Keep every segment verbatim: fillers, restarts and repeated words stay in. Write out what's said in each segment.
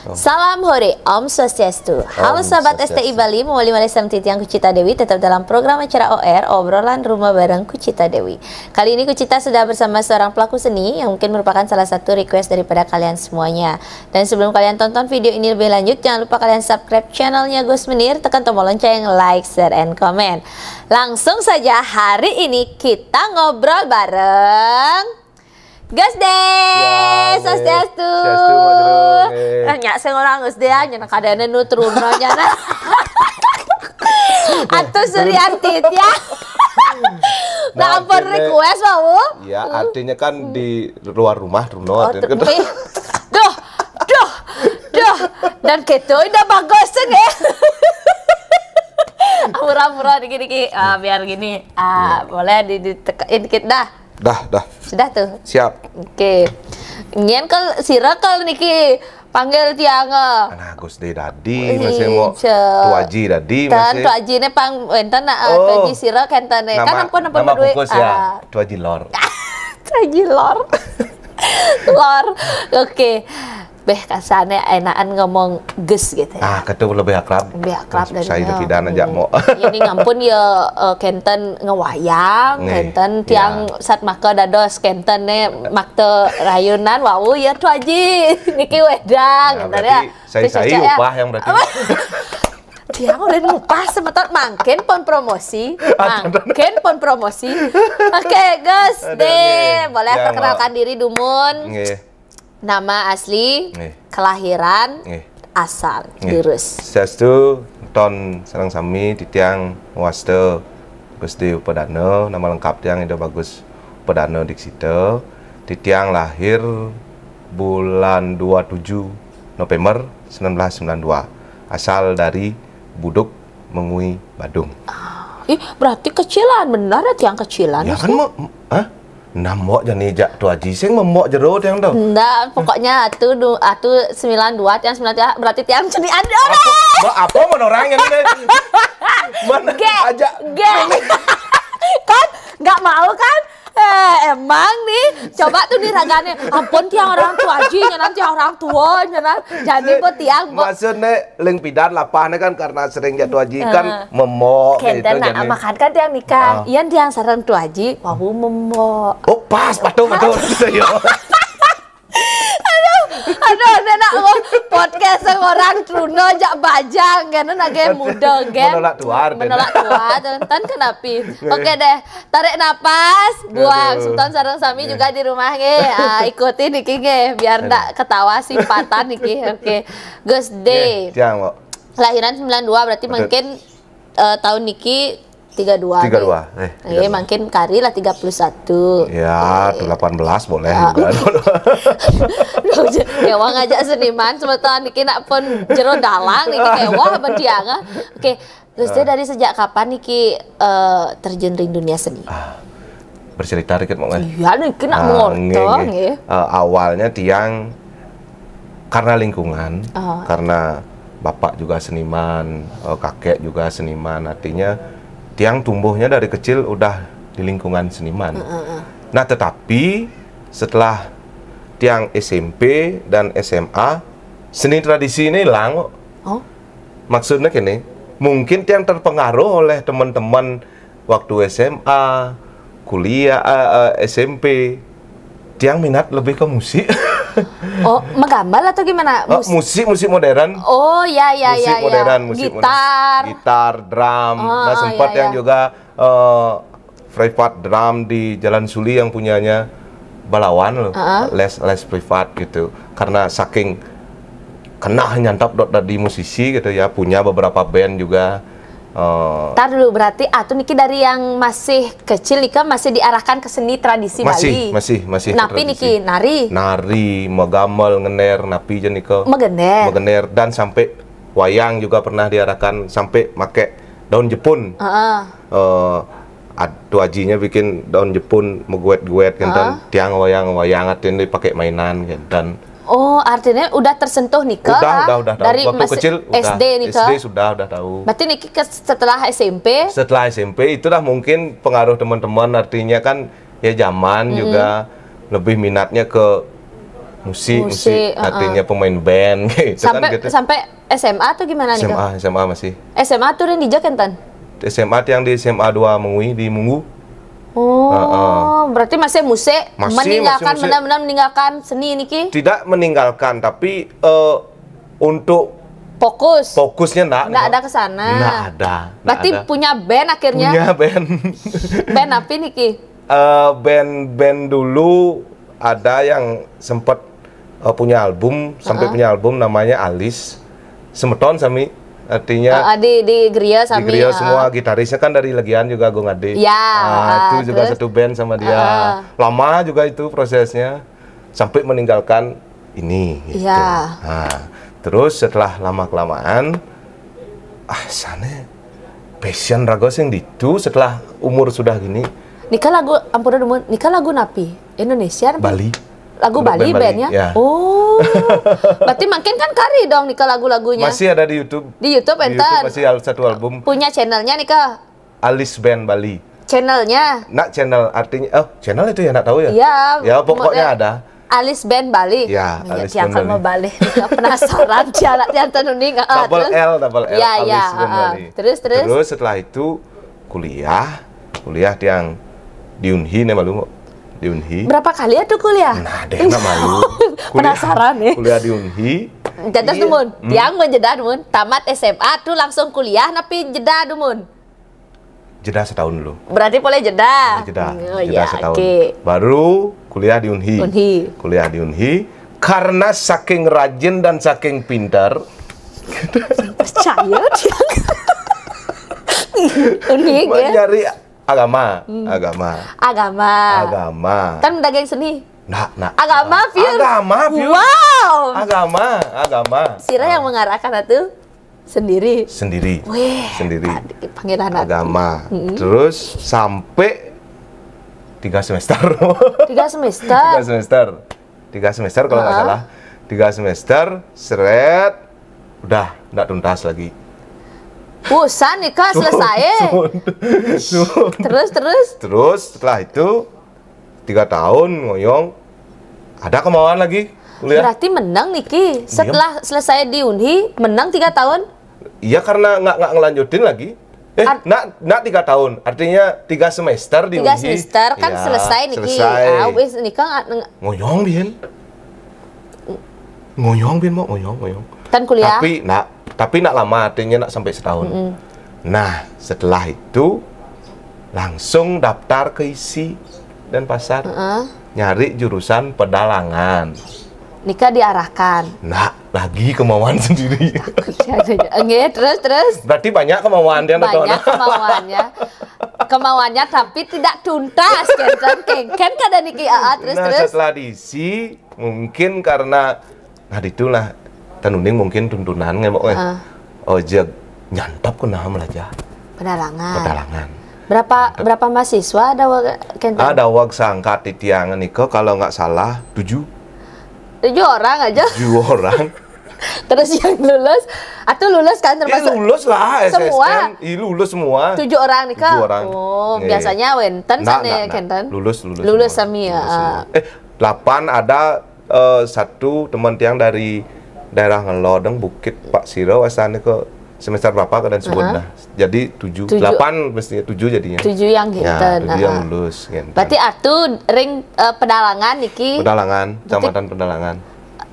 Salam hore, Om Swastiastu. Halo Om sahabat S T I Swastiastu. Bali, mawali malih sareng titiang Kucita Dewi, tetap dalam program acara O R, Obrolan Rumah Bareng Kucita Dewi. Kali ini Kucita sudah bersama seorang pelaku seni yang mungkin merupakan salah satu request daripada kalian semuanya. Dan sebelum kalian tonton video ini lebih lanjut, jangan lupa kalian subscribe channelnya Gus Menir, tekan tombol lonceng, like, share, and comment. Langsung saja, hari ini kita ngobrol bareng Gus Dé, Ya, Swastiastu. Swastiastu, Mak Jero, nggih. Eh, nya sing orang Gus Dé aja, nah kadane nu truna nya nah. Atuh Suryanti ya. Nah, Nah, ampun artinya- request mau. Ya, artinya kan di luar rumah, Truno. Oh, Artinya tuh, kan- nih. Duh, duh, duh. Dan gitu udah bagus tuh ya. Murah-murah dikit-dikit. Ah, biar gini. Ah, boleh di ditekan dikit dah. Dah, dah. Sudah tuh. Siap. Oke. Nyen kal sira kal niki panggil tiang eh. Nah, Gus Dé dadi masih mau Iya. Tuaji dadi Ten masih. Tuaji ne pang wenten nah, eh, Oh. Tuaji sira kenten ne. Kan Nama, ampun ampun nama berdua. bungkus ya, Ah, Tuaji Lor. Tuaji lor. Lor. Oke. Beh kasane enakan ngomong Gus gitu ya. Ah, ketua lebih akrab. Lebih akrab dari Saya beliau. tidak aja Hmm. mau. Ini ngampun ya eh, kenten ngewayang, Nih, kenten iya. tiang sat maka dados kenten ne makte rayunan wau ya Tuaji niki wedang Nah, ngenten berarti ya. saya Cocok saya ya. upah yang berarti. Tiang udah ngupah semeton mangkin pun promosi, mangkin pun promosi. Oke, Gus Aduh, Dé, nggih. boleh Ya, perkenalkan diri dumun. Nggih. Nama asli, Nggih. kelahiran, Nggih. asal, Nggih. terus. Saestu ton sareng sami titiang wasta Gus Dé Upadana, nama lengkap tiang Ida Bagus Upadana Diksita. Titiang lahir bulan dua tujuh November sembilan belas sembilan dua. Asal dari Buduk Mengwi, Badung. Ih, berarti kecilan benar ya tiang kecilan. Ya kan mau, hah? Nambok jani jak Tuaji sing membok jero tiang tu. Ndak, pokoknya atu du, atu sembilan dua tiang sembilan dua berarti tiang cenian. Apa, apa mau orang yang ini? Mana Gé. aja? Gé. Kan nggak mau kan? Eh, emang nih, coba tuh nih ragane. Ampun tiang orang tua aji, nyenan tiang orang tua, nyenan. Jadi buat tiang, buat Maksudnya ling pidan lapahnya kan karena sering jak Tuaji Ah. kan memok Kenten gitu nah, jani. Makan kan tiang nikah. Ah. Ian tiang sareng tua aji, wau memok. Oh pas, betul betul. Iya. Aduh, dia nak podcast orang Truno jak bajang kan, nak gaya muda kan. Menolak tuar, dia. Menolak tuar, tuh. Tan kenapi. Oke deh, tarik napas, buang. Aduh. Sultan sareng sami juga di rumah nggih. Ah, ikuti niki nggih, biar ndak ketawa simpatan niki. Oke. Gus Dé. Tiang, Mbok. Kelahiran sembilan dua berarti Betul. Mungkin eh, tahun niki tiga dua. Tiga dua, eh, Eh, mungkin kari lah tiga puluh satu. Ya, tuh delapan belas boleh Ah. juga. Kewah ngajak seniman semeton niki nak pun jero dalang niki kewah apa tiang ah. Oke, terus dia dari sejak kapan niki eh, terjun ring dunia seni? Ah, bercerita dikit mau nggak? Iya niki nak Ah, ngorto nggih, nggih. Nggih. Eh, awalnya tiang karena lingkungan, Ah. karena bapak juga seniman, eh, kakek juga seniman, artinya tiang tumbuhnya dari kecil udah di lingkungan seniman. Nah, tetapi setelah tiang S M P dan S M A, seni tradisi ini hilang kok. Oh, Maksudnya gini, mungkin tiang terpengaruh oleh teman-teman waktu S M A, kuliah, eh, eh, S M P. Tiang minat lebih ke musik. oh, megambar atau gimana? Oh, Mus- musik, musik modern. Oh ya ya Musik ya ya. modern, musik modern. Gitar. Gitar, drum. Ah, Nah, ah, sempat ya, tiang ya. juga eh, privat drum di Jalan Suli yang punyanya Balawan loh. Ah, ah. Les les privat gitu. Karena saking kenah nyantap dot dari musisi gitu ya, punya beberapa band juga. Eh, Tar dulu, berarti atuh niki dari yang masih kecil nika masih diarahkan ke seni tradisi masih, Bali. masih, masih Napi tradisi. Niki nari. Nari, megamel, ngener, napi je nika. Megener. Megener dan sampai wayang juga pernah diarahkan sampai make daun Jepun. Heeh. Eh, ad- tu ajinya bikin daun Jepun meguet-guet kenten, tiang wayang-wayang atin dipakai mainan kenten. Oh, artinya udah tersentuh nika Udah, lah? Udah, udah tahu. Dari Waktu masih kecil udah. S D nika. S D sudah, udah tahu. Berarti niki ke setelah S M P. Setelah S M P itu dah mungkin pengaruh teman-teman, artinya kan ya zaman juga lebih minatnya ke Musik, musik, musik, heeh. Artinya pemain band gitu kan. Sampai gitu. Sampai S M A tuh gimana nih, Kak? S M A, S M A masih. S M A tuh yang di Jakarta? S M A yang di S M A dua Mengwi di Munggu. Oh, heeh. Berarti masih musik, masih, meninggalkan, masih musik. Benar-benar meninggalkan seni niki? Tidak meninggalkan, tapi eh, untuk fokus. Fokusnya ndak, ndak ada ke sana. Ndak ada. Berarti ada. Punya band akhirnya? Punya band. Band apa niki? Eh, band-band dulu ada yang sempat eh, punya album, sampai punya album namanya Alis. Semeton sami, artinya eh, di, di Gria sami, di Gria semua, gitarisnya kan dari Legian juga Agung Ade. Ya, itu juga terus? Satu band sama dia. Lama juga itu prosesnya sampai meninggalkan ini gitu. Ya. Nah, terus setelah lama kelamaan, ah, sana passion raga sing ditu setelah umur sudah gini. Nika lagu, ampura dumun, nika lagu napi? Indonesia napi? Bali. Lagu Bali, Bali, band ya? Ya. Oh. Berarti makin kan kari dong nika lagu-lagunya. Masih ada di YouTube. Di YouTube, di YouTube enten. Masih al-, satu album. Punya channelnya nika? Alis Band Bali. Channelnya? Nak channel artinya, oh, channel itu ya, nak tahu ya? Iya. Ya, pokoknya ada. Alis Band Bali. Ya, Alis Band Bali. Mau Bali. Penasaran, ciala tiang tenuning. Ah, double L, double L, ya, Alis Band Bali. Terus, terus? Terus setelah itu kuliah, kuliah tiang di Unhi nih malu, di Unhi. Berapa kali ya tuh kuliah? Nah, deh, nggak malu. Penasaran ya. Kuliah di Unhi. Jeda dumun. Tiang mau jeda dumun. Tamat S M A tuh langsung kuliah, napi jeda dumun? Jeda setahun dulu. Berarti boleh jeda. Jeda. Oh, jeda ya, setahun. Oke. Baru kuliah di Unhi. Unhi. Kuliah di Unhi. Karena saking rajin dan saking pintar. Percaya dia. Unhi ya. Mencari agama, hmm. Agama. Agama. Agama. Kan dagang seni. Nah, nah. Agama, Piur. Agama, Piur. Wow. Agama, agama. Sira yang mengarahkan itu? Sendiri. Sendiri. Weh, sendiri. Panggilan hati. Agama. Mm-mm. Terus sampai tiga semester. Tiga semester? Tiga semester. Tiga semester kalau nggak salah. Tiga semester, seret, udah nggak tuntas lagi. Bosan nih, Kak, selesai. Terus, terus? Terus setelah itu tiga tahun ngoyong, ada kemauan lagi kuliah. Berarti menang niki. Iya. Setelah selesai di Unhi, menang tiga tahun? Iya, karena nggak, nggak ngelanjutin lagi. Eh, nak, nak tiga tahun, artinya tiga semester di Unhi. Tiga semester kan selesai niki. Selesai. Ah, wis nika nggak neng- Ngoyong, Bien. Ngoyong, Bien, mau ngoyong, ngoyong. Kan kuliah? Tapi nak, tapi nak lama, artinya nak sampai setahun. Mm-mm. Nah, setelah itu langsung daftar ke ISI Denpasar. Heeh. Nyari jurusan pedalangan. Nika diarahkan. Nah, lagi kemauan sendiri. Enggak, terus, terus. Berarti banyak kemauan dia, banyak kemauannya. Kemauannya tapi tidak tuntas, kan? Kan, kan kada niki, ah, terus, nah, terus. Setelah diisi, mungkin karena, nah, itulah, tenuning mungkin tuntunan, nggak, Mbok, eh. Oh, jeg nyantap kena melajah. Pedalangan. Pedalangan. Berapa, berapa mahasiswa ada wag-, Kenten? Ada wag sangkat titiangan niko, kalau nggak salah, tujuh. Tujuh orang aja? Tujuh orang. Terus yang lulus, atau lulus kan termasuk? Ih, lulus lah, semua? S S N. Ih, lulus semua. Tujuh orang niko? Tujuh orang. Oh, biasanya wenten sana, Kenten? Lulus, lulus semua. Lulus sami, ya. Lulus semua. Eh, delapan ada eh, satu teman tiang dari daerah Ngelodeng, Bukit Pak Siro, asalnya ke semester berapa ke dan sebut dah. Jadi tujuh, delapan mestinya, tujuh jadinya. Tujuh yang Kenten, tujuh yang lulus, Kenten. Berarti atu ring, eh, pedalangan niki. Pedalangan, Kecamatan Pedalangan.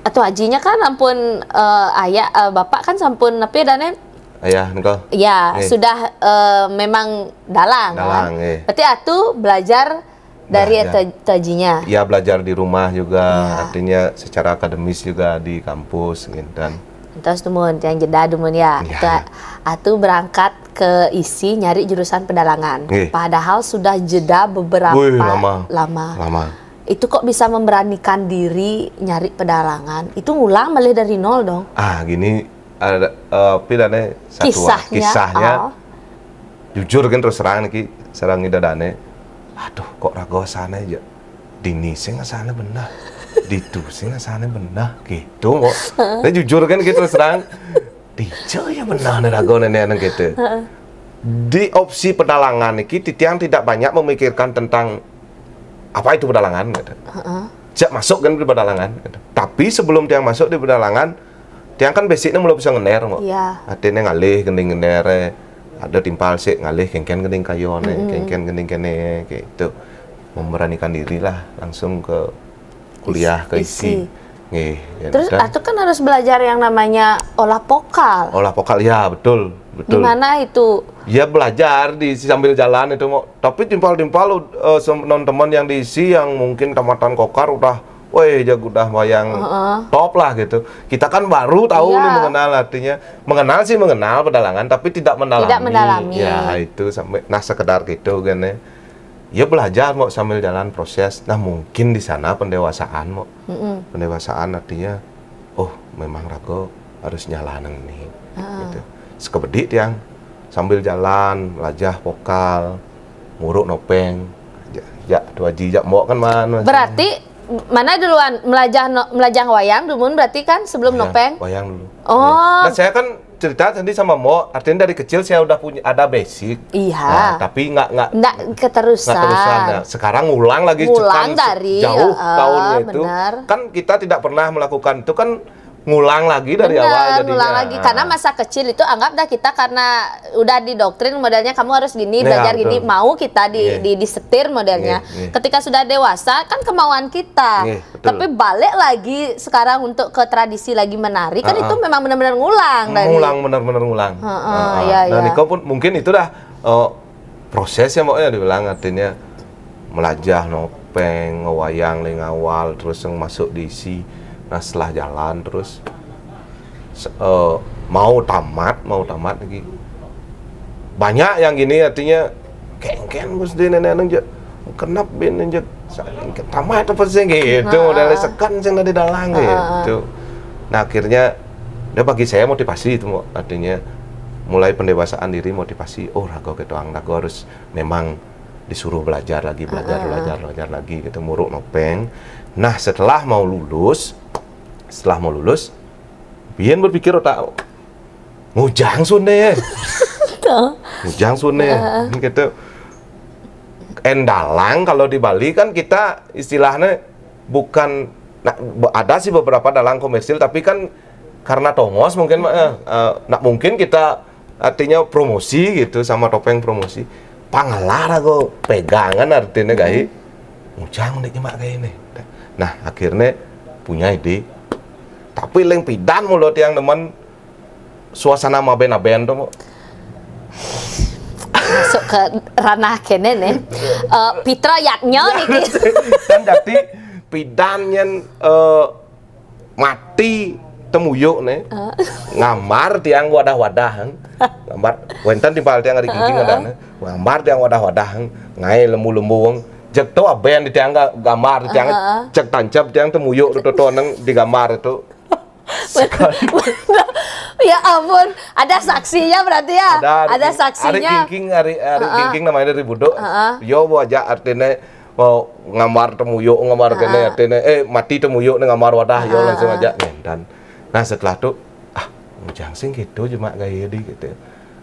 Atu ajinya kan ampun, eh, ayah, eh, bapak kan sampun, tapi dane? Ayah, niko. Ya, sudah, eh, memang dalang, kan? Dalang, eh. Berarti atu belajar dari tajinya. Ya, belajar di rumah juga, artinya secara akademis juga di kampus, gitu kan. Terus dumun, yang jeda dumun ya. Atu berangkat ke ISI nyari jurusan pedalangan. Padahal sudah jeda beberapa lama. Lama. Itu kok bisa memberanikan diri nyari pedalangan? Itu ngulang balik dari nol dong. Ah, gini, ada, eh, apa dane, satu kisahnya. Jujur kan, terus terang niki, sareng Ida Dane. Aduh, kok raga sana ya? Dini sing sana benar. Ditu sing sana benar. Gitu kok. Saya jujur kan gitu, terus terang. Dice ya benar nih raga nenek gitu. Di opsi pedalangan niki, titiang tidak banyak memikirkan tentang apa itu pedalangan gitu. jak masuk kan di pedalangan. Tapi sebelum tiang masuk di pedalangan, tiang kan basicnya mula bisa ngener, Mbok. Iya. Artinya ngalih gending ngener, ada timpal sik ngalih kengken gending kayon, kengken gending kene, kayak itu. Memberanikan diri lah langsung ke kuliah ke isi. Nggih, ya. Terus udah. Atau kan harus belajar yang namanya olah vokal. Olah vokal, ya, betul, betul. Di mana itu? Ya, belajar di sambil jalan itu, Mbok. Tapi timpal-timpal, eh, sem- non teman yang di isi yang mungkin tamatan kokar udah, weh, jago udah wayang top lah gitu. Kita kan baru tahu nih mengenal artinya. Mengenal sih mengenal pedalangan, tapi tidak mendalami. Tidak mendalami. Ya, itu sampai, nah, sekedar gitu kan ya. Ya belajar, Mbok, sambil jalan proses. Nah, mungkin di sana pendewasaan, Mbok. Pendewasaan artinya, oh, memang rago harus nyalanan nih. Gitu. Sekebedik tiang sambil jalan, melajah vokal, muruk nopeng. Jak, jak, tu aji, jak, Mbok kan mana? Berarti mana duluan melajah no, melajah wayang duluan berarti kan sebelum nopeng? Wayang dulu. Oh. Nah, saya kan cerita tadi sama Mbok, artinya dari kecil saya udah punya ada basic. Iya. Nah, tapi nggak nggak nggak keterusan. Nggak terusan. Nah, sekarang ngulang lagi. Ngulang dari jauh tahunnya itu. Benar. Kan kita tidak pernah melakukan itu kan ngulang lagi dari awal jadinya. Benar, ngulang lagi. Karena masa kecil itu anggap dah kita karena udah didoktrin modelnya kamu harus gini, belajar gini, mau kita di, di disetir modelnya. Ketika sudah dewasa kan kemauan kita. Tapi balik lagi sekarang untuk ke tradisi lagi menari kan itu memang benar-benar ngulang dari. Ngulang, benar-benar ngulang. Heeh, iya, nah, iya. Niko pun mungkin itu dah, eh, proses ya, Mbok, ya dibilang artinya melajah nopeng, ngewayang dari awal, terus yang masuk di isi, nah setelah jalan terus se- eh, mau tamat, mau tamat lagi. Banyak yang gini artinya kengken Gus di nenek nang je kenap bin nang je tamat apa sih gitu, modalnya sekan sing dari dalang gitu. Nah, akhirnya dia bagi saya motivasi itu, Mbok. Artinya mulai pendewasaan diri, motivasi, oh, rago ketuang, rago harus memang disuruh belajar lagi, belajar, belajar, belajar lagi gitu, muruk nopeng. Nah, setelah mau lulus, setelah mau lulus, Bian berpikir otak, ngujang sun deh. Tuh. Ngujang sun deh. Gitu. Endalang kalau di Bali kan kita istilahnya bukan, nah, be- ada sih beberapa dalang komersil, tapi kan karena tongos mungkin, eh, eh, nggak mungkin kita artinya promosi gitu sama topeng promosi. Pangalah aku pegangan artinya gai. Ngujang dek nyemak kayak ini. Nah, akhirnya punya ide. Tapi leng pidan mulut yang demen suasana maben-aben tuh, Mbok. Masuk ke ranah kene nih. Eh, Pitra Yatnya nih. Kan jadi pidan yang, eh, mati temuyuk nih. Ngambar tiang wadah-wadah. Ngambar wenten di pal tiang hari kingking ada nih. Ngambar tiang wadah-wadah. Ngai lembu-lembu. Jek to aben di tiang gambar di tiang cek tancap tiang temuyuk tuh nang digambar itu. Ya ampun, ada saksinya berarti ya? Ada, ada saksinya. Hari kingking, hari, hari kingking namanya dari budok. Yo, bu aja artinya mau ngambar temuyuk, ngambar kene artinya, eh, mati temuyuk nih ngambar wadah, yo langsung aja ngendan. Nah, setelah itu, ah, ngujang sing gitu cuma gaya di gitu.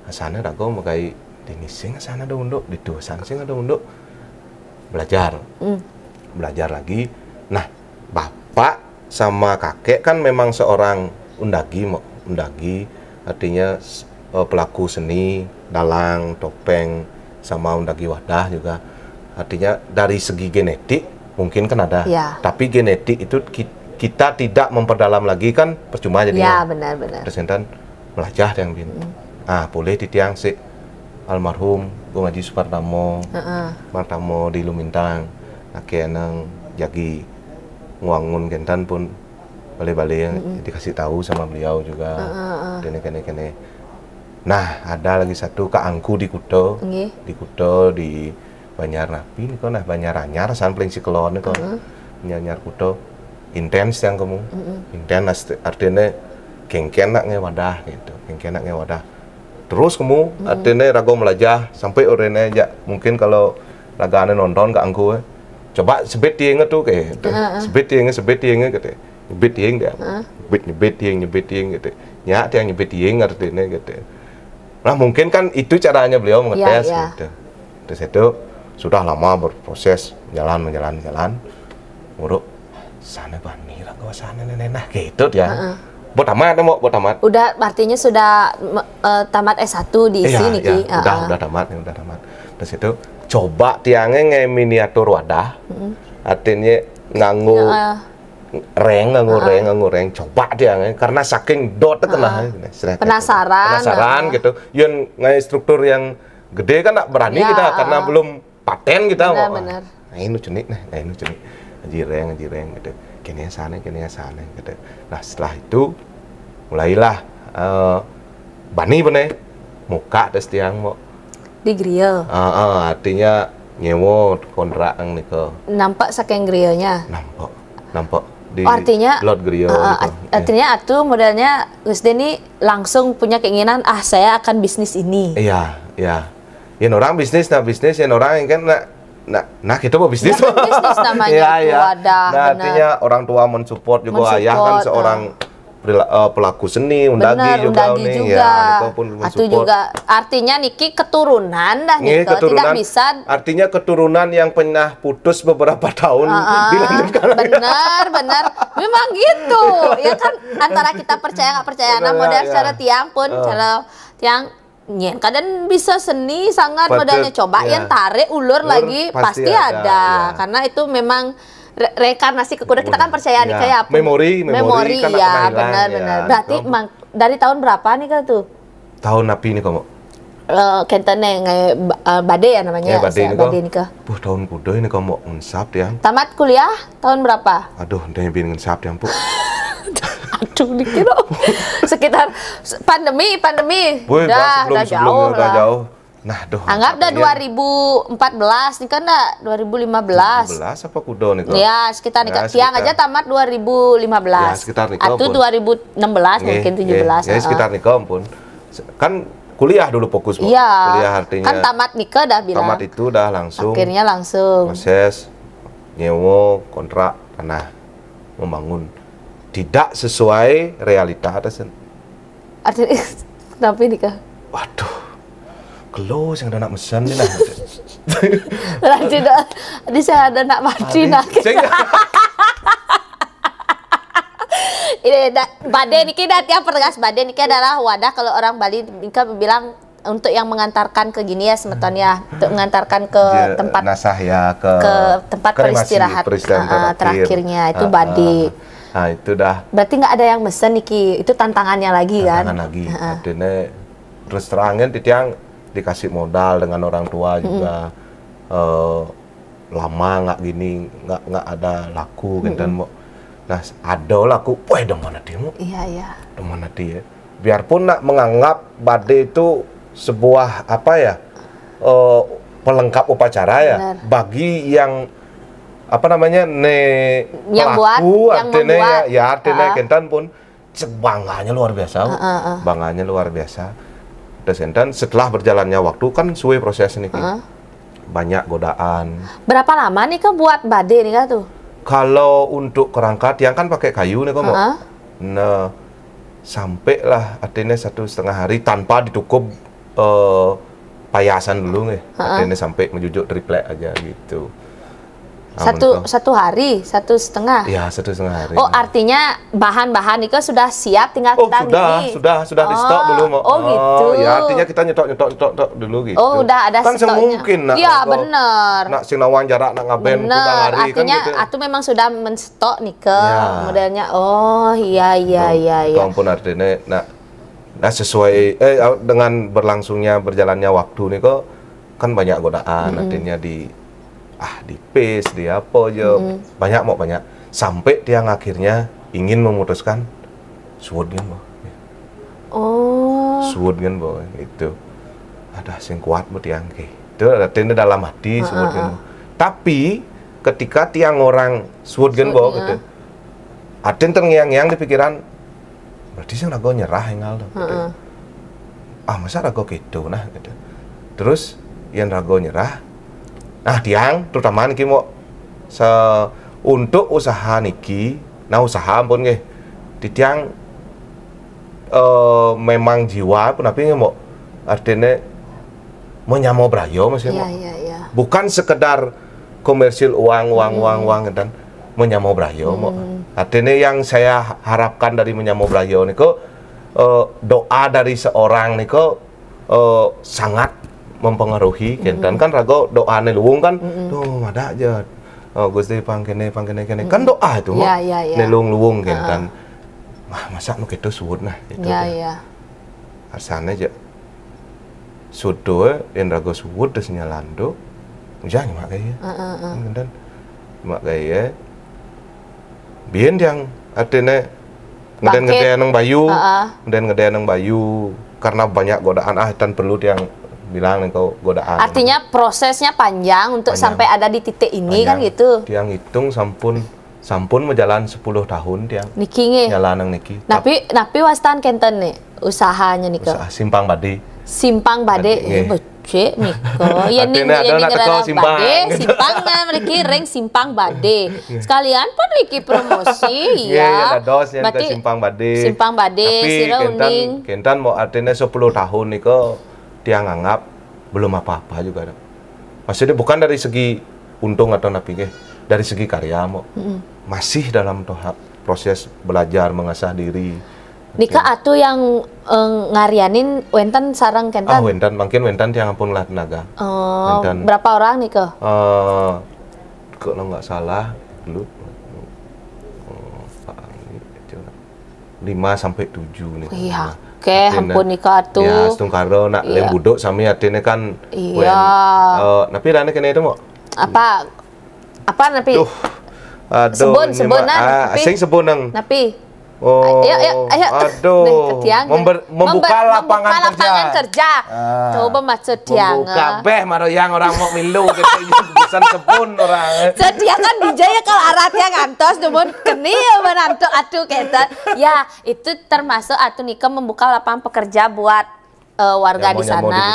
Asana rago mau gaya di nising asana ada unduk, di tusan sing ada unduk. Belajar. Belajar lagi. Nah, bapak sama kakek kan memang seorang undagi, Mbok. Undagi artinya s- eh, pelaku seni, dalang, topeng, sama undagi wadah juga. Artinya dari segi genetik mungkin kan ada. Ya. Tapi genetik itu ki- kita tidak memperdalam lagi kan percuma jadinya. Ya, benar-benar. Terus enten melajah yang bin. Ah, boleh di tiang si almarhum Gung Haji Supartamo, Martamo di Lumintang, ake nang jagi nguangun gentan pun balik-balik yang dikasih tahu sama beliau juga. Kene, kene, kene. Nah, ada lagi satu Kak Angku di Kuto. Di Kuto, di Banjar Napi nih, nah, Banjar Anyar, sampling Sikelon nih, Anyar Kuto. Intens yang kamu. Intens artinya kengken nak ngewadah gitu. Kengken nak ngewadah. Terus kamu artinya rago melajah sampai orangnya aja. Mungkin kalau ragane nonton Kak Angku, eh, coba sebit tiangnya tuh kayak gitu. Sebit tiangnya, sebit tiangnya gitu. Nyebit tiang dia. Nyebit, nyebit tiang, nyebit tiang gitu. Nyak tiang nyebit tiang artinya gitu. Nah, mungkin kan itu caranya beliau mengetes gitu. Terus itu sudah lama berproses, jalan, menjalan, jalan. Muruk Sana bani lah, gua sana, nah, nah, nah, gitu dia. Heeh. Buat tamat, mau buat tamat. Udah, artinya sudah me- eh, tamat S satu di Iya, sini, iya, Ki. udah, Heeh. Udah tamat, udah tamat. Terus itu coba tiangnya nge miniatur wadah. Artinya nganggo Heeh. reng, nganggo reng, nganggo reng. Coba tiangnya karena saking dot kena. Nah, seret, Penasaran, penasaran heeh. Gitu. Yun ngai struktur yang gede kan nggak berani Ya, kita karena heeh. Belum paten kita. Benar, Mau, benar. Nah, ini cuni, nah, nah, ini cuni. Jireng, jireng gitu. Kini sana, kini sana gitu. Nah, setelah itu mulailah eh, bani bene muka tes tiang mau. Di grill. Ah, ah, artinya nyewa kontrak yang nika. Nampak saking grillnya. Nampak, nampak di Oh, artinya, lot grill uh, gitu. art- artinya atuh modelnya Gus Deni langsung punya keinginan, ah, saya akan bisnis ini. Iya, iya. Yang orang bisnis, nah, bisnis, yang orang yang kan nah nah, nah kita mau bisnis. Ya, kan bisnis namanya Iya, itu, iya. Wadah, Nah, benar. Artinya orang tua mensupport juga. Mensupport, Ayah kan ah. Seorang perila- eh, pelaku seni, undagi Benar, juga undagi nih, juga. Ya, itu pun Atuh mensupport. Juga artinya niki keturunan dah Nggih, nih, tidak keturunan. Bisa. Artinya keturunan yang pernah putus beberapa tahun Ah, dilanjutkan lagi. Benar, benar. Memang gitu. Ya kan, antara kita percaya nggak percaya, nah, Benar, model ya. Secara tiang pun, Ah. Secara tiang nyen kadang bisa seni sangat Patut, modelnya, coba ya. Yang tarik ulur Ulur lagi pasti pasti, ada, ada, ya. Karena itu memang re- reinkarnasi ke kuda, kita kan percaya nih Ya. Kayak apa? Memori, memori kan ya, pernah hilang, benar, ya. Benar. Berarti Betul. Mang, dari tahun berapa nih Kak tuh? Tahun napi nih kamu? Eh, kenten nih, nge- ba- eh, bade ya namanya. Ya, bade ini Bade kok. Nika. Puh, tahun kuda ini kamu ngensap tiang. Tamat kuliah tahun berapa? Aduh, dia bikin ngensap tiang, Bu. Aduh, dikira. Sekitar pandemi, pandemi. Woi, Dah, sebelum, dah sebelumnya jauh udah lah. Jauh. Nah, duh. Anggap dah Iya. dua ribu empat belas nih kan dah dua ribu lima belas. Dua belas apa kuda nih kok? Ya, sekitar nih, Ya, Kak. Tiang sekitar. Aja tamat dua ribu lima belas. Ya, sekitar nih, Atau kok, pun. dua ribu enam belas mungkin, Nggih, tujuh belas. nggih. Ya, sekitar nih kok, pun. Kan kuliah dulu fokus, Bu. Iya. Kuliah artinya. Kan tamat nikah dah bilang. Tamat itu dah langsung Akhirnya langsung. Proses nyewa kontrak tanah, membangun, tidak sesuai realita atas. Artinya tapi nikah. Waduh, kelo sing ada nak mesen nih nah. Lah tidak, di saya ada nak mati nah. Sing- Ini dah, bade niki dah, tiang pertegas, bade niki adalah wadah kalau orang Bali niki bilang untuk yang mengantarkan ke gini ya, semeton ya, untuk mengantarkan ke Je- tempat nasah ya ke ke tempat kremasi, peristirahatan, peristirahatan ah, terakhirnya itu Ah, bade. ah. Nah, itu dah Berarti nggak ada yang mesen niki, itu tantangannya lagi kan? Tantangan lagi. Heeh. Artinya terus terangnya titiang dikasih modal dengan orang tua juga eh, lama nggak gini nggak nggak ada laku gitu kan, Mo. Nah, ada laku, wah, demen hati, Mo. Iya, iya. Demen hati ya. Biarpun nak menganggap bade itu sebuah apa ya, eh, pelengkap upacara ya, Benar. Bagi yang apa namanya ne Yang buat, pelaku, yang artinya membuat. Ya, ya artinya Ah. Kentan pun bangganya luar biasa, Bu. Ah, ah, ah. Bangganya luar biasa. Terus Kentan setelah berjalannya waktu kan suwe proses niki. Ah. Banyak godaan. Berapa lama nih Kak buat bade nih Kak tuh? Kalau untuk kerangka tiang kan pakai kayu nih, Komo. Heeh. Nah, sampai lah artinya satu setengah hari tanpa ditukup eh, payasan dulu nih. Heeh. Artinya sampai menjujuk triplek aja gitu. Satu Amun satu hari, satu setengah. Ya, satu setengah hari. Oh, artinya bahan-bahan itu sudah siap, tinggal Oh, kita sudah, gini. sudah, sudah di stok Oh, dulu, Mo. oh, gitu. Ya, artinya kita nyetok, nyetok, nyetok, nyetok dulu gitu. Oh, udah ada Kan stoknya. semungkin nak Iya, kalau bener. Nak sing nawang jarak nak ngaben Bener, kudang hari kan artinya gitu. Atu memang sudah menstok nih ke Ya. modelnya. Oh, iya, iya, iya, iya. Itu ampun artinya, nah, nah sesuai eh dengan berlangsungnya berjalannya waktu nih kok kan banyak godaan artinya di ah di pis di apa aja banyak mau banyak sampai tiang akhirnya ingin memutuskan suud kan, Mo. Oh. Suud kan, Bo, itu ada sing kuat buat tiang ke itu artinya dalam hati suud kan, Bo. Tapi ketika tiang orang suud kan, Bo, Suud, gitu, artinya terngiang-ngiang di pikiran, berarti sing raga nyerah enggal tuh gitu. Heeh. Ah, masa raga gitu nah gitu. Terus yang raga nyerah, nah tiang terutama niki mau se untuk usaha niki, nah usaha ampun nggih, di tiang eh, memang jiwa pun tapi nggih mau artinya mau nyamo brayo masih Iya, mau iya, iya. Bukan sekedar komersil uang uang uang uang dan Menyamo Brayo, Mok. Artinya yang saya harapkan dari Menyamo Brayo niko, eh, doa dari seorang niko, eh, sangat mempengaruhi, kénten. Kan raga doa né luwung kan, "Duh, madak ja. Oh, Gusti pang kéné, pang kéné, kéné." Kan doa itu, Mok. Ya, ya, ya. Né luwung, luwung, kénten. Wah, masa nu kéto suud nah, itu. Ya, ya. Asané ja. Suud to, yén raga suud to sinyalan to. Ujang mak gaya. Heeh, heeh. Kan kénten. Mak gaya. Biyen tiang artiné ngeden-ngeden nang bayu, ngeden-ngeden nang bayu karena banyak godaan, ah, tan perlu tiang bilang nang kau godaan. Artinya prosesnya panjang untuk sampai ada di titik ini kan gitu. Tiang hitung sampun, sampun majalan sepuluh tahun tiang. Niki nggih. Nyalanang niki. Napi, napi wastan kénten nih usahanya nika? Usaha Simpang Badé. Simpang Badé. Badé, nggih. Becik nika. Yén ning, yén ning daerah simpang Badé, simpang nah mriki ring Simpang Badé. Sekalian pun niki promosi, ya. Nggih, ya, dados yang ke Simpang Badé. Simpang Badé, tapi sira kénten, uning. Kénten mau artinya sepuluh tahun nika tiang anggap belum apa-apa juga. Maksudnya bukan dari segi untung atau napi nggih, dari segi karya mau. Masih dalam tahap proses belajar mengasah diri. Nika atu yang, eh, ngaryanin wénten sareng kénten? Ah, wénten, mangkin wénten tiang ampun ngelah tenaga. Oh, wénten. Berapa orang nika? Eh, kalau nggak salah dulu, eh, lima sampai tujuh nih. Iya, oke, ampun nika atu. Ya, astungkara nak lem buduk sami artinya kan iya. Eh, napi rane kene itu, Mok? Apa, apa napi? Duh. Aduh, sebun, sebun nang, ah, napi? Sing sebun nang. Napi? Oh, ayo, ayo, ayo. Aduh. Nih, ketiang. Member-, membuka lapangan kerja. Membuka lapangan kerja. Ah. Coba maksud tiang. Membuka beh maro yang orang mau milu gitu. Bukan sebun orang. Jadi kan dijaya kalau aratnya ngantos, namun keni ya menantu atu kata. Ya, itu termasuk atu nika membuka lapangan pekerja buat eh, warga di sana,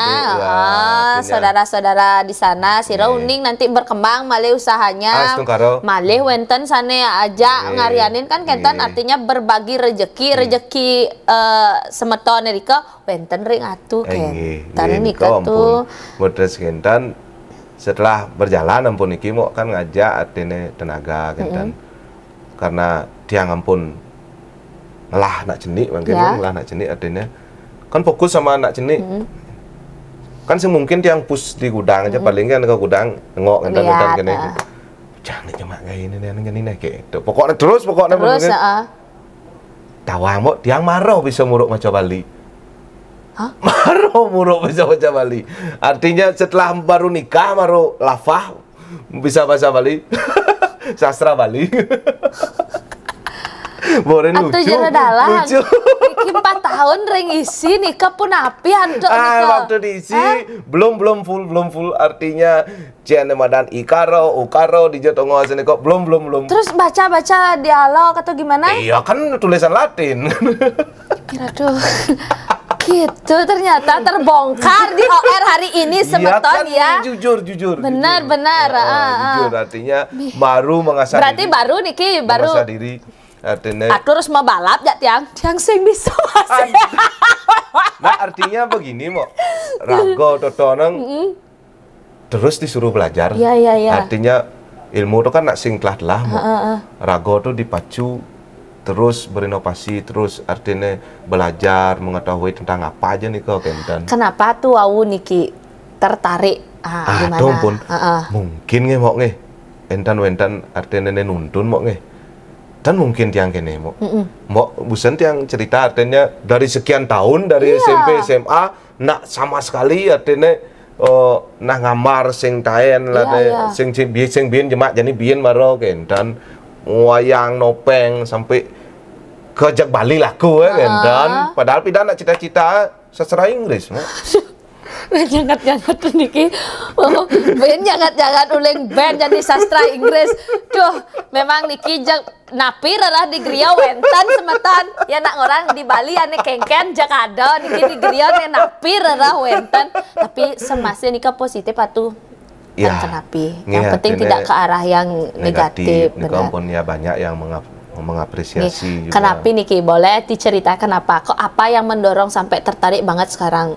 saudara-saudara di sana, sira uning nanti berkembang malih usahanya, malih wénten sané aja ngarianin kan kénten artinya berbagi rejeki, rejeki, eh, semeton rika wénten ring atu kénten nika tuh. Terus kénten setelah berjalan ampun niki mau kan ngajak artinya tenaga kénten. Karena tiang ampun ngelah anak cenik mangkin, ngelah anak cenik artinya kan fokus sama anak cenik. Kan sing mungkin tiang push di gudang aja, paling kan ke gudang nengok ngénten-ngénten kene. Jangan cuma kayak ini nih, ini nih kayak itu. Pokoknya terus, pokoknya terus, heeh. Tawang, Mok, tiang maro bisa muruk maca Bali. Hah? Maro muruk bisa maca Bali. Artinya setelah baru nikah, baru lafah, bisa bahasa Bali. Sastra Bali. Boren lucu. Atuh jero dalang. Lucu. Niki empat tahun ring isi nika pun api antuk nika. Ah, waktu diisi belum, belum full, belum full, artinya cén madan ikaro, ukaro, dijo tongo sini kok belum, belum, belum. Terus baca-baca dialog atau gimana? Iya kan tulisan Latin. Kira tuh. Gitu, ternyata terbongkar di O R hari ini, semeton kan, ya. Jujur, jujur. Benar, jujur. Benar. Ah, ah, jujur, artinya baru mengasah diri. Berarti baru niki, baru mengasah diri. Artinya aku harus mebalap ya tiang, tiang sing bisa masih. Nah, artinya begini, Mok. Raga totoneng terus disuruh belajar. Iya, iya, iya. Artinya ilmu tu kan nak sing telah-telah, Mok. Heeh, heeh. Raga tu dipacu terus berinovasi, terus artinya belajar mengetahui tentang apa aja nih kau kénten. Kenapa tuh wau niki tertarik? Ah, ah, gimana? Tuh pun mungkin nggih, Mok, nggih. Énten wénten artinya né nuntun, Mok, nggih. Dan mungkin tiang kene, Mok. Mok, busen tiang cerita artinya dari sekian tahun, dari S M P, S M A, nak sama sekali artinya, eh, nah ngambar sing taén lah, sing, sing biyen jemak jani biyen maro kénten wayang nopeng sampai ke jak Bali laku ya kénten. Padahal pidan nak cita-cita sastra Inggris, Mok. Jangat-jangat niki. Oh, ben jangat-jangat uling ben jadi sastra Inggris. Duh, memang niki jak napi rerah di griya wénten semeton. Ya nak orang di Bali ane kéngkén jak ada niki di griya né napi rerah wénten. Tapi semasa nika positif atuh. Ya, kenapi. Yang penting tidak ke arah yang negatif, negatif, benar. Ampun ya banyak yang mengap-, mengapresiasi juga. Kenapi niki boleh diceritakan apa? Kok apa yang mendorong sampai tertarik banget sekarang?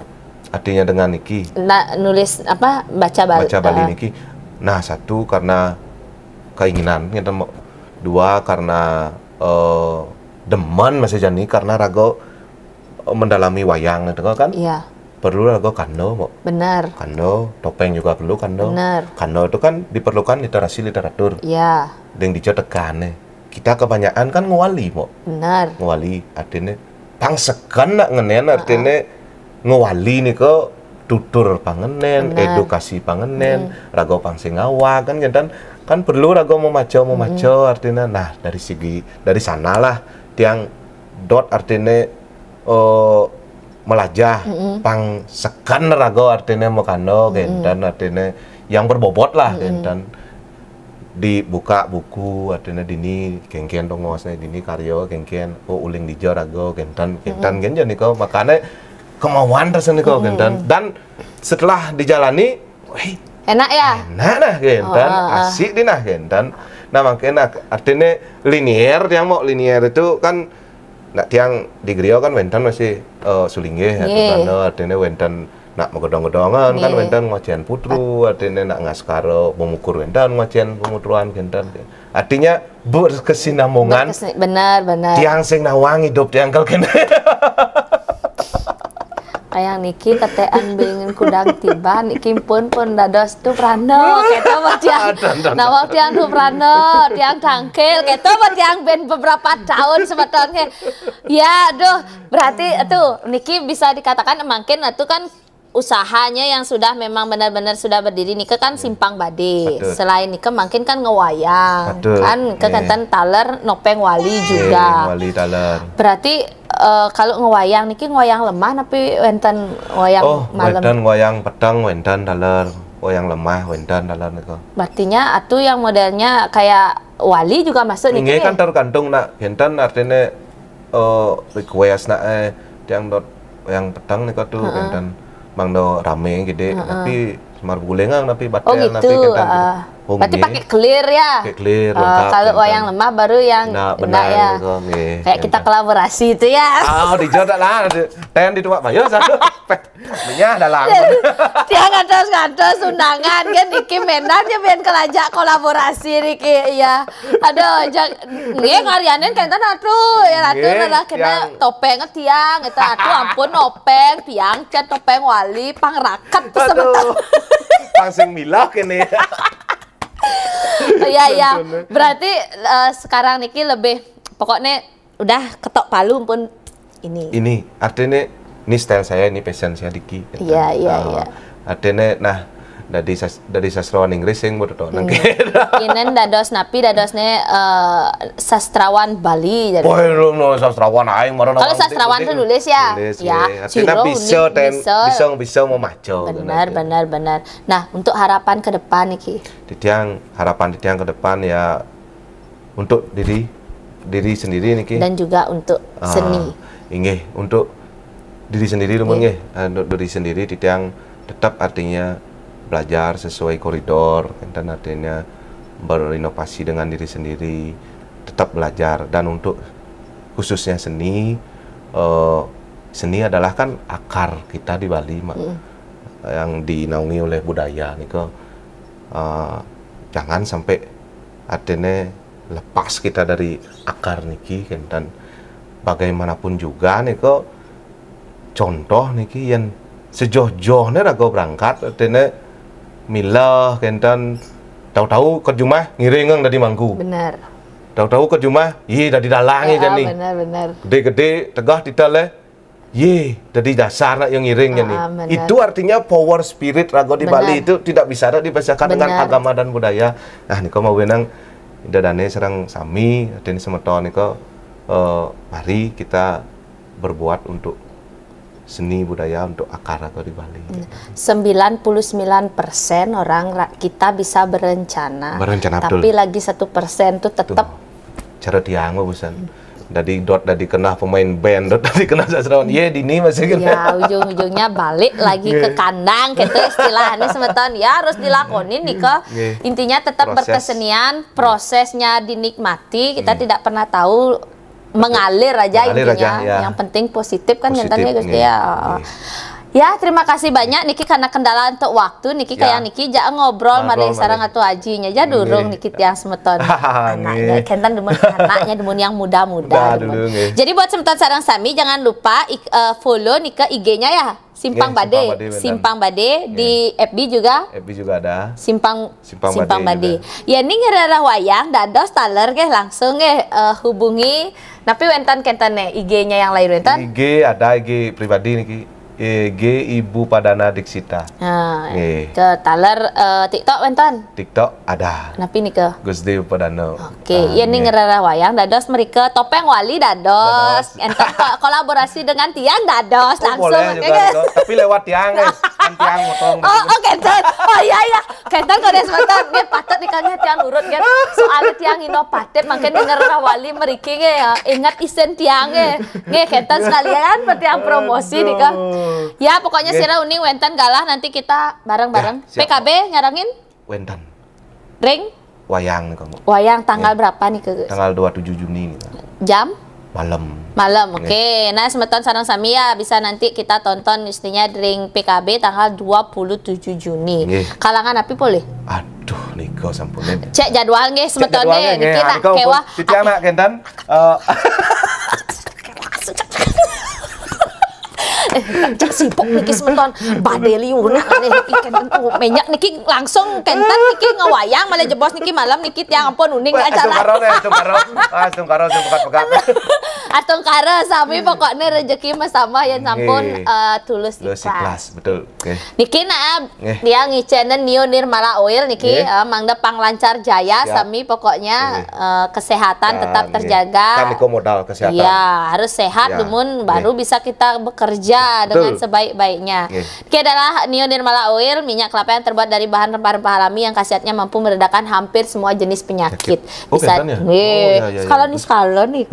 Artinya dengan niki. Nah, nulis apa? Baca Bali. Baca Bali niki. Nah, satu karena keinginan, ngénten, Mok. Dua karena eh, demen masih jani karena raga eh, mendalami wayang itu kan. Iya. Perlu raga kanda, Mbok. Benar. Kanda, topeng juga perlu kanda. Benar. Kanda itu kan diperlukan literasi literatur. Iya. Deng dija tekane. Kita kebanyakan kan ngwali, Mbok. Benar. Ngwali artinya pang seken nak ngenen artinya ngwali nika tutur pangenen, benar, edukasi pangenen, hmm, raga pang sing ngawag kan kenten kan perlu raga memaca, memaca artinya. Nah, dari segi dari sanalah tiang dot artinya eh, melajah, mm-mm, pang seken raga artinya makanda, mm-mm, kenten artinya yang berbobot lah, mm-mm, kenten dibuka buku artinya dini kengken tongosnya dini karya kengken oh uling dija raga kenten kenten, mm-mm, kenten nika makanya kemauan terus nika, mm-mm, kenten dan setelah dijalani wih, enak ya, enak nah kenten, oh, oh, oh, asik di nah kenten. Nah makanya artinya linier yang mau linier itu kan nak tiang di griya kan wenten masih eh, sulinggih ya, nggih, artinya wenten nak magodong-godongan kan, nggih, wenten ngocen putru artinya nak ngaskara pemukur wenten ngocen pemutruan kenten artinya berkesinambungan. Berkesi- benar, benar. Tiang sing nawang hidup tiang kal kene. Kayang niki tetean bingin kudang tiban niki pun pun dados tu prana keto mah tiang. Nawang tiang tu prana, tiang tangkil keto mah tiang ben beberapa tahun semeton ke. Ya, aduh, berarti itu niki bisa dikatakan mungkin itu kan usahanya yang sudah memang benar-benar sudah berdiri nika kan simpang bade. Betul. Selain nika mungkin kan ngewayang. Betul. Kan nika kenten taler nopeng wali juga. Wali taler. Berarti eh, kalau ngewayang niki ngewayang lemah tapi wenten ngewayang oh, malam. Wenten ngewayang peteng wenten taler, ngewayang lemah wenten taler nika. Berartinya atu yang modelnya kayak wali juga masuk niki. Nggih kan tergantung nak kenten artinya eh, request nak eh tiang dot yang petang nih tuh kenten mang do rame gitu tapi semar gulengang tapi batel oh, gitu, tapi kenten ah. Oh, berarti pakai clear ya. Pakai clear, oh, lengkap, kalau wayang lemah baru yang nah, benar ya. Kayak kita kolaborasi itu ya. Oh, di jodoh lah. Ten di tuak bayo satu. Menyah dalam. Tiang ngantos-ngantos undangan kan niki menar ya biar kelajak kolaborasi niki ya. Aduh, jang nggih karyanen kenten atuh ya ratu lah kena topeng tiang itu atuh ampun nopeng tiang can topeng wali pangrakep tuh sebentar. Pang sing milah kene. Oh, ya ya. Berarti uh, sekarang niki lebih pokoknya udah ketok palu pun ini. Ini artinya ini style saya, ini passion saya diki. Iya, iya, iya. Artinya nah dari sas, dari sastrawan Inggris yang baru tahu nang kira. Kinen dados napi dadosnya uh, sastrawan Bali jadi. Wah, lu no sastrawan aing marah. Kalau sastrawan tuh nulis ya. Nulis, ya. Artinya bisa ten, bisa bisa memaco. Benar, benar, benar. Nah, untuk harapan ke depan nih Ki. Titiang harapan titiang ke depan ya untuk diri diri sendiri niki. Dan juga untuk uh, seni. Inggih, untuk diri sendiri dulu nggih. Uh, untuk diri sendiri titiang tetap artinya belajar sesuai koridor, enten artinya berinovasi dengan diri sendiri, tetap belajar dan untuk khususnya seni uh, seni adalah kan akar kita di Bali mak mm. Yang dinaungi oleh budaya nika uh, jangan sampai artinya lepas kita dari akar niki kenten bagaimanapun juga nika contoh niki yang sejoh-johnya raga berangkat artinya milah kenten tahu-tahu ke jumah ngiring dari mangku. Benar. Tahu-tahu ke jumah, iya dari dalang ya, jadi. Benar benar. Gede-gede tegah kita leh. Ye, jadi dasar nak yang ngiringnya nih. Ah, itu artinya power spirit raga di Bali itu tidak bisa ada dipisahkan dengan agama dan budaya. Nah, niko mau benang Ida Dane serang sami, artinya semeton niko uh, mari kita berbuat untuk seni budaya untuk akar atau di Bali. Hmm. sembilan puluh sembilan persen orang kita bisa berencana, berencana tapi betul. Lagi satu persen tuh tetap cara tiang busan. Dari dot dari kena pemain band, dot dari kena sastrawan. Ye dini masih kena. Ya ujung-ujungnya balik lagi ke kandang gitu istilahnya semeton ya harus dilakonin nih ke intinya tetap proses. Berkesenian prosesnya dinikmati kita hmm. Tidak pernah tahu mengalir aja mengalir intinya aja, ya. Yang penting positif kan positif, ya Gusti ya. Ya, terima kasih banyak niki karena kendala untuk waktu niki, ya, kayak niki ja ngobrol, ngobrol mari sareng Atu Aji nya ja durung niki tiang semeton. Anaknya, nggih, kenten demen anaknya, demen yang muda-muda. Jadi buat semeton sareng sami jangan lupa uh, follow nika I G-nya ya. Simpang Bade, Simpang Bade, Simpang Bade di F B juga. F B juga ada. Simpang Simpang Bade. Ya ning ngerereh wayang dados taler nggih langsung nggih uh, hubungi. Napi wenten kenten nih I G-nya yang lain wenten? I G ada, I G pribadi niki. I G Ibu Padana Diksita. Nah, ke taler uh, TikTok wenten? TikTok ada. Napi nika? Gusde Padana. Oke, ya nih ngerereh wayang dados mereka topeng wali dados. Enten kolaborasi dengan tiang dados langsung. Boleh juga. Tapi lewat tiang guys. Kan tiang motong. Oh, oke, oh iya iya. Kenten kok deh sebentar, nggih patut nih kan tiang nurut kan. Soalnya tiang inovatif, makanya denger wali meriki nggih ya. Ingat isen tiang nggih. Nggih kenten sekalian tiang promosi nih kan. Ya pokoknya sira uning wenten galah nanti kita bareng-bareng. P K B nyarengin? Wenten. Ring? Wayang nih kamu. Wayang tanggal berapa nih ke? Tanggal dua puluh tujuh Juni nih. Jam? Malam. Malam, oke. Nah, semeton sareng sami ya bisa nanti kita tonton mestinya ring P K B tanggal dua puluh tujuh Juni. Kalangan api boleh? Aduh, nika sampun. Cek jadwal nggih semeton nggih. Niki nak kewah. Titiang nak kenten. Eh, cek sibuk niki semeton badai liuna nih kenten tuh minyak niki langsung kenten niki ngewayang malah jebos niki malam niki tiang ampun uning aja lah. Astungkara astungkara astungkara sing pekat-pekat. Astungkara sami pokoknya rezeki mas sama yang sampun eh, tulus ikhlas. Betul. Oke. Niki nah dia ngicenen Neo Nirmala Oil niki eh, mangda panglancar jaya sami pokoknya eh, kesehatan tetap terjaga. Kan niku modal kesehatan. Iya, harus sehat dumun baru bisa kita bekerja dengan sebaik-baiknya. Oke adalah Neo Nirmala Oil, minyak kelapa yang terbuat dari bahan rempah-rempah alami yang khasiatnya mampu meredakan hampir semua jenis penyakit. Bisa nih. Sekali nih sekali nih.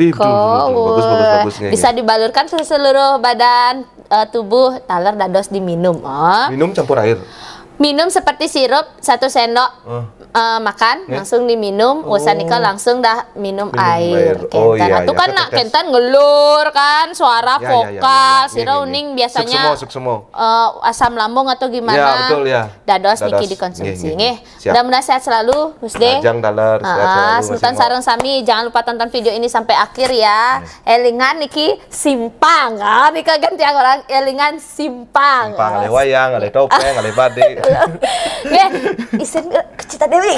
Bisa dibalurkan ke seluruh badan eh, tubuh taler dados diminum. Oh. Minum campur air. Minum seperti sirup satu sendok eh, makan langsung diminum, usan nika langsung dah minum air. Kenten. Atuh kan nak kenten ngelur kan suara vokal sira uning biasanya eh, asam lambung atau gimana. Dados niki dikonsumsi nggih. Mudah-mudahan sehat selalu, Gus De. Ajang dalar, sehat selalu. Semeton sareng sami, jangan lupa tonton video ini sampai akhir ya. Elingan niki simpang, ah, nika ganti orang elingan simpang. Simpang, alih wayang, alih topeng, alih badi. Nggih, isin eh, Kucita Dewi.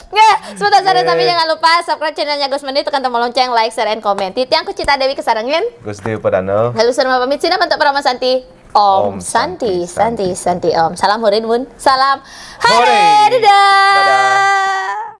Nggih, semeton sareng sami jangan lupa subscribe channelnya Gus Meni, tekan tombol lonceng, like, share, and comment. Titiang Kucita Dewi kesarengin. Gus Dewi Padano. Lalu serma pamit sina bentuk Parama Santi. Om Santi, Santi, Santi Om. Salam Hurin Bun. Salam Hore. Dadah.